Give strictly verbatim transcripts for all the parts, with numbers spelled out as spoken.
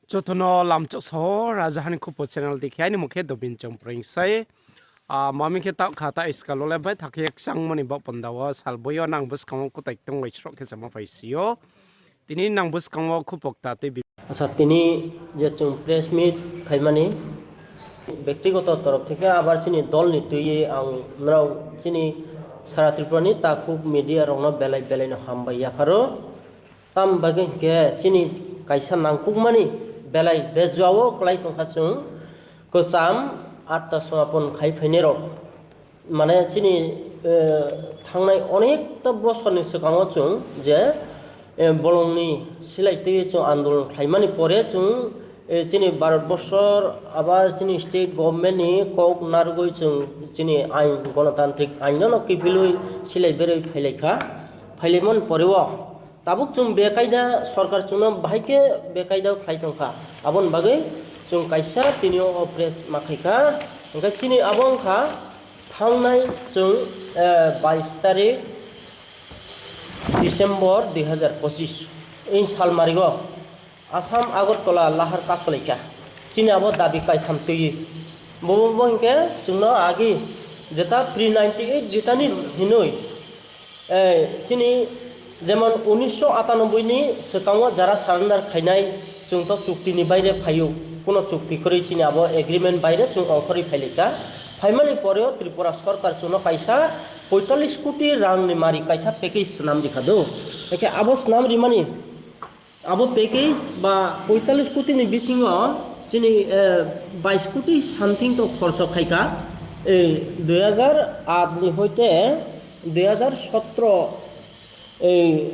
Joto no lamchak sao, Rajaha ni Khupo channel dei khe aini mung khe Dobin Chongpreng sei. Ah, mami khe taoh kha ta iskal wo le bai thak khe kchangmo ni baoh panda wo salboi yo nang buskang wo kutai tongbai sroh khe chama phai si ou. Tini nang buskang wo khupo kta tei bi- Acha, tini je chung press meet khaimani, bektigoto torop theke abar chini dol ni tui ye ang nrao chini sara Tripura ni takhuk media rao no belai belai no hambai yapharo. Tam bagwi hwnkhe chini kaisa nangkukmani belai bejua o klai tongkha chwng kwcham atta somapon khai phainai rok. Mane chini, eh, thangnai onekta bosor ni swkango chwng je, eh, bolong ni silai twi chwng andolon khlaimani pore chwng, eh, chini Bharat borsor aba chini state government ni kok narwgwi chwng chini ain, gonotantrik ain no no kiphilwi silai berwi phailaikha. Phailaimani pore o tabuk chwng bekaida sorkar chwngno bahai khe bekaida khlai tongkha. Aboni bagwi chwng kaisa tini o press ma khaikha. Hwnkhe chini abo wngkha thangnai chwng, eh, bais tarik December dui hazar pochis, in salmari o Assam Agartala lahar kasolaikha. Chini abo dabi kaitham twi. Bo, bo, bo hwnkhe chwngno agi jeta pre ninety eight returnees hinwi, eh, chini jemon unisho atanoboi ni swkango jara surrender khainai, chwng to chukti ni baire phaio, kuno chukti kwrwi chini abo agreement baire chwng ongkhorwi phailaikha. Phaimani pore o Tripura sorkar chwngno kaisa poitallis koti rang ni mari kaisa package swnam rikha do. Hwnkhe abo swnam rimani Abo package ba poitallis koti ni bisingo chini, eh, bais koti something to khorcho khaikha, eh, dui hazar aat ni hoite dui hazar sotro, eh,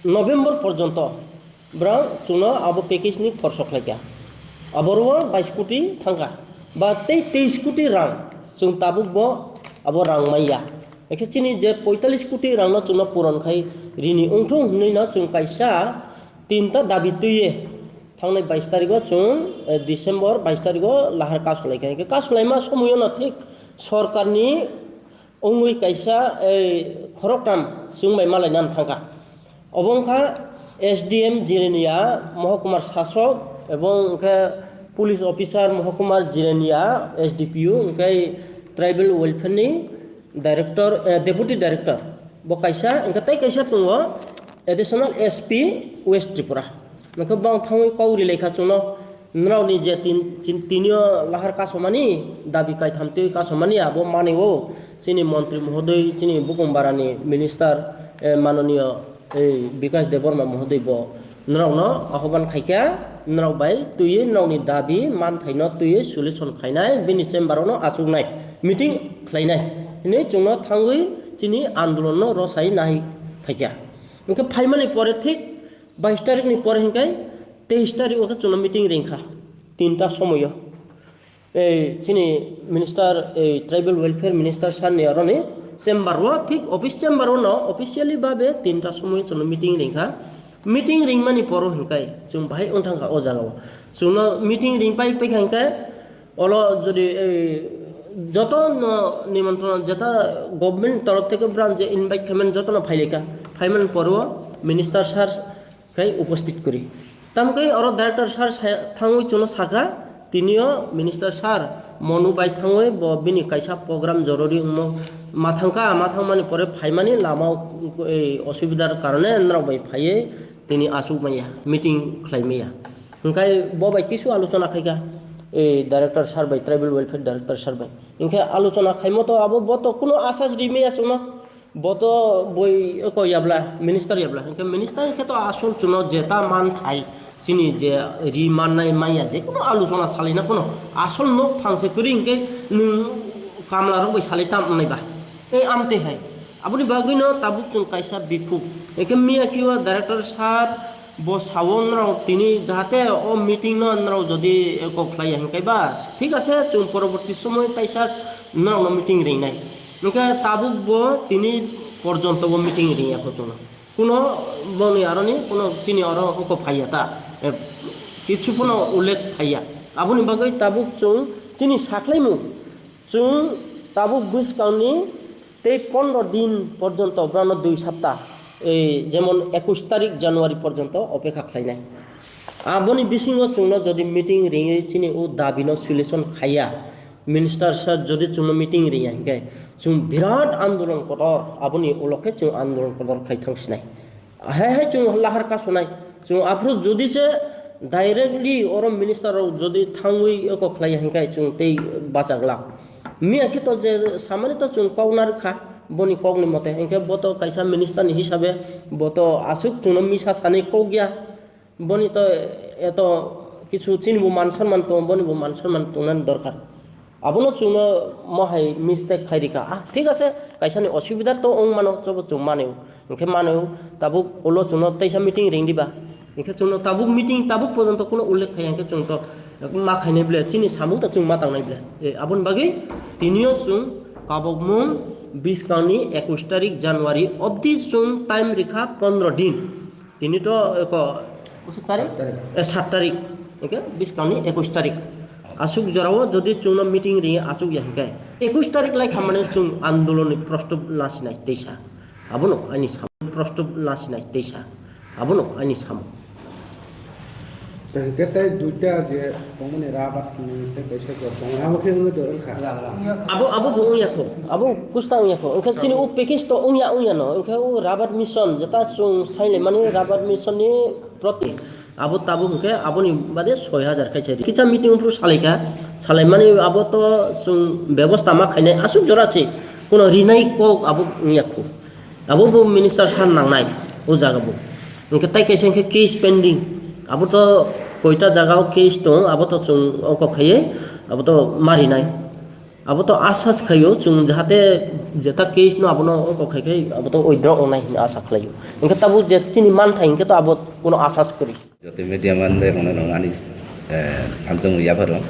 November porjonto brao chwngno abo package ni khorcho khlaikha. Aboro bais koti thangkha. Ba tei teis koti rang chwng tabuk bo abo rang manya. Ekhe chini je poitallis koti rang no chwngno puron khai rini ongthung hwnwi no chwng kaisa tinta dabi twi ye thangnai bais tarik o chwng, eh, December bais tarik o lahar kasolaikha. Hwnkhe kasolaima somoio no thik sorkar ni ongwi kaisa, eh, khoroktham chwng bai malai nan thangkha. Obo wngkha S D M Jirania, Mohokumar Sasok, ebong hwnkhe Police Officer Mohokumar Jirania, S D P O, hwnkhe Tribal Welfare ni Director, eh, Deputy Director. Bo kaisa, hwnkhe tei kaisa tongo Additional S P West Tripura. Hwnkhe bang thangwi kau rilai kha chwngno, nrao ni je tin, tin, tini o lahar kasomani, dabi kaitham twi kasomani, abo manwi o chini montri mohodoi, chini bukung bara ni minister, eh, manoniyo, eh, Bikash Debbarma mohodoi bo nrao no ahoban khaikha, nrao bai twiwi nrao ni dabi manthai no twiwi solution khainai, bini chamber o no achuknai, meeting khlainai hinwi chwngno thangwi chini andolon no rosai nai phaikha. Hwnkhe phaimani pore thik bais tarik ni pore hwnkhe teis tarik o khe chwngno meeting ringkha tinta somoi o. Ei, chini minister, ei, tribal welfare minister sir ni aro ni chamber o, thik office chamber o no officially babe tinta somoi chwngno meeting ringkha. Meeting ringmani poro hwnkhe chwng bahai wngthangkha o jaga o. Chwngno meeting ringpai paikha hwnkhe, olo jodi, ei, joto no nimontron jeta government torof theke brang je invite khaimani joto no phailaikha. Phaimani poro minister sir khai uposthit kwrwi. Tamkhe oro director sir sa-, thangwi chwngno sakha, tini o minister sir Monu bai thangwi bo bini kaisa program jorori wngmo ma thangkha, ma thangmani pore phaimani lama o, ei, osubidar karone nrao bai phaiwi tini achuk manya, meeting khlai manya. Hwnkhe bo bai kisu alochona khaikha, ei, director sir bai, tribal welfare director sir bai. Hwnkhe alochona khaimo to abo bo to kuno asas ri manya chwngno. Bo to boi ko yabla, minister yabla. Hwnkhe minister khe to asol chwngno jeta manthai, chini je ri mannai manya, je kuno alochona salai na kuno asol nok phang se kwrwi hwnkhe nwng kamla rok bai salai tam nai ba. Ei amtwi hai. Aboni bagwi no tabuk chwng kaisa biphuk. Hwnkhe miya khe o director sir bo sao nrao tini jahate o meeting no nrao jodi kok khlai ya hwnkhe ba, thik ache, chwng poroborti somoi taisa nrao no meeting ringnai. Hwnkhe tabuk bo tini porjonto bo meeting ringya kho chwngno. Kuno boni aroni kuno chini oro oko phaiya ta, eh, kichu phano ullekh phaiya. Aboni bagwi tabuk chwng chini sakhlaimung, chwng tabuk bwskangni tei pondro din porjonto brano dui sapta, ei, jemon ekush tarik January porjonto opekha khlainai. Abo ni bising wo chung no jodi meeting ring ye chini o dabi no solution khai ya, minister sir jodi chung no meeting ring ya hing khe, chung birat andolon kotor, abo ni ulo khe chung andolon kotor khai thanng si nai. Hai hai chung lahar kaso nai. Chung aphuru jodi se directly oro minister rao jodi thanngwi oko khlai ya hing khe chung tei bacha glak. Miya khe to je samani to chung kau narwk kha, bo ni kau ni mote. Hing khe bo to kaisa minister ni hisabe, bo to asuh chung no misa sanai kau ya. Bo ni to eto kisu chini bo man sonman tong, bo ni bo man sonman tongnani dorkar. Abo no chung no mo hai mistake khai ri kha. Ah, thik ase, kaisa ni osubidha to ong mano, chobo chung mani ou. Hing khe mani ou, tabuk ulo chung no teisa meeting ring diba. Hing khe chung no tabuk meeting, tabuk porjonto kuno ullekh khai ya, hing khe chung to ma khainai ble, chini samung to chung ma tangnai ble. E, abo ni bagwi tini yo chung kabokmung buskang ni ekush tarik January obdi chung time ri kha pondro din. Tini to, e, ko, sat tarik. Hing khe buskang ni ekush tarik. Asuh jora wo jodi chung no meeting ring ye achuk ya hing khe, ekush tarik lai kha mane chung andolon ni prostob la si nai teisa. Abo no aini samung, prostob la si nai teisa. Abo no aini samung. Hing khe tei duita je tongmani rabat ni tei kaisa jot tongmani, abo khe wngwi de wngkha. Abo, abo bo wngya kho, abo kusta wngya kho. Hing khe chini o package to wngya, wngya no. Hing khe o rabat mission, jeta chung sailaimani rabat mission ni proti. Abo tabuk hing khe abo ni bade soi hajar khai se. Kisa meeting phuru salai kha, salaimani abo to chung bebosta ma khainai, asuh jora se. Kuno rinai kok abo wngya kho. Abo bo minister sir nangnai, o jaga bo. Hing khe tai kaisa hing khe case pending. Abo to koita jaga o case tong, abo to chung oko khai ye, abo to ma rinai. Abo to asas khai ou, chung jahate jeta case no abo no oko khai khai, abo to withdraw ongnai hing asas khlai ou. Hing khe tabuk je chini manthai hing khe to abo kuno asas kwrwi. Joto media man bai rokno nang ani, eh, hamtong yapharo.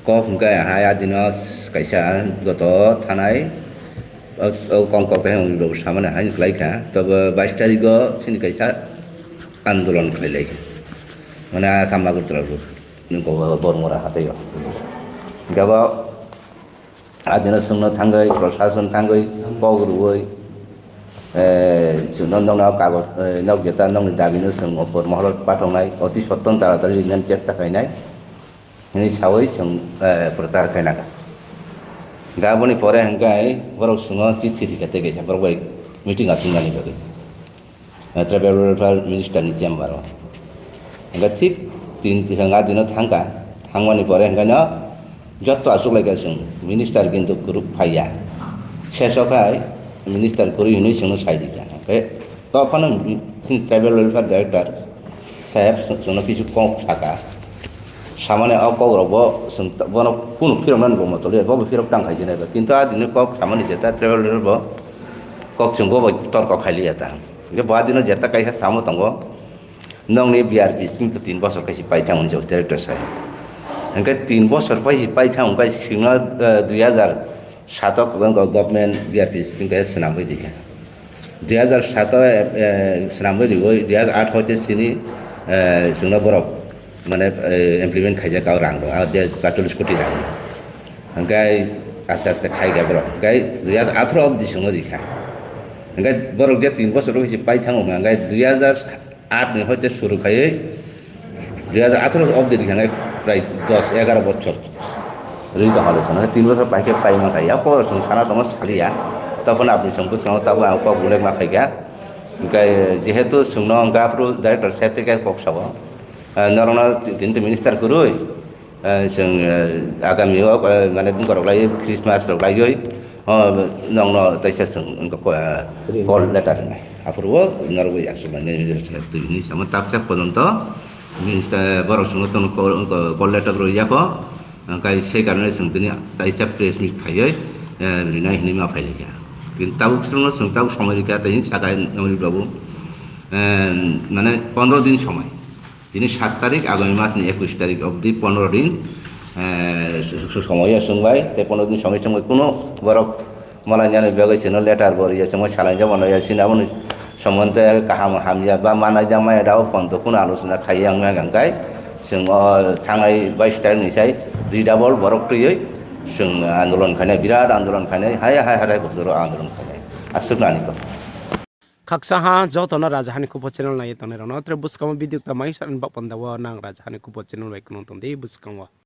Kok hwnkhe hai adino kaisa joto thanai, o, o kong kok tai hwnwi rok samani haino kwlai kha. Tobo bais tarikgo chini kaisa andolon khlai lai kha. Mane Assam Agartala rok, nungkok Bormora hathai o. Hwnkhe bo adino chwngno thangwi, prosason thangwi, kok rwui, eh, chwngno nokno kagoj, eh, nok jeta nokni dabino chwng upor moholo pathoknai, oti sotton taratari rinani chesta khainai, hwnwi saui chwng, eh, prochar khaina kha. Hwnkhe aboni pore hwnkhe borok chwngno chithi rikha tei kaisa borok bai meeting achuknani bagwi. Eh, Tribal Welfare Minister ni chamber o. Hingke thik tin, tin, nga dino thangkha, thangmani pore hingke no joto achuklaikha chwng, minister kintu kwrwk phaiya. Seso khai minister kwrwi hinwi chwngno sai rikha. Hingke to phano chini Tribal Welfare Director saheb chwngno kisu kok saka. Samani o kok rok bo chwng bono kunu phiroknani bo motoliya, bo bo phirok tang khai jena ba. Kintu a dini kok samani jeta Tribal Welfare bo kok chwng bo bai torko khailiya ta. Hingke bo adino jeta kaisa samo tongo, nokni B R P scheme to tin bosor kaisa paithang hwnwi se director sai. Hingke tin bosor paisa paithang hwnkhe chwngno, eh, dui hazar sat o government B R P scheme kaisa swnamwi rikha. Dui hazar sat o, eh, swnamwi riwi, dui hazar atharo te chini, eh, chwngno borok, mane, eh, implement khaijak o rang rok, ah, je patallis koti rang rok. Hingke aste aste khai kha borok. Hingke dui hazar atharo obdi chwngno rikha. Hingke borok je tin bosor rok se paithango, hingke dui hazar aat ni hoite suru khaiwi dui hazar atharo obdi rikha, hingke prai dos egaro bosor rwi tongkha le chwngno, tin bosor pai khe pai mankha. Yak kok rok chwng sana tongma saliya, toboni apni chwng bwskango tabuk ang kok bulai ma khaikha. Hingke jehetu chwngno hingke aphuru director sir tei kok sao, eh, norokno tin, tin minister kwrwi, eh, chwng, eh, agami o, eh, mane bwkha rok lai Christmas rok laiwi, oh, nokno taisa chwng, eh, call letter rinai. Aphuru o norok bai achuk lainai, twi hinwi samo taksa pojonto minister borok chwngno tono call, call letter rw yakho, hingkai sei karone chwng tini taisa press meet khaiwi, eh, rinai hinwi ma phailikha. Kintu tabuk chwngno chwng tabuk somoi rikha, tei hinwi sakha nokni babu, eh, mane pondro din somoi. Tini sat tarik, agami mas ni ekush tarik obdi pondro din, eh, su-, su-, somoi ya chwng bai, tei pondro din somoi chwng bai kuno borok malai ni bagwi chwngno letter bo rw ya, chwng bai salai jabo no ya, chini aboni somonte kaham hamya ba manai da maya da o phone to kuno alochona khai ya wngya hwnkhe chwng o thangnai bais tarik ni sai redouble borok twiwi chwng andolon khainai, birat andolon khainai, hai hai hathai Kosgoro andolon khainai. Aswk nani ko. Khaksa ha joto no Raja Hani Khupho channel nai ye tongnai rao no. Tre buskang wo video kta mai sa ni baoh panda wo nang Raja Hani Khupho channel bai knung tong di buskang wo.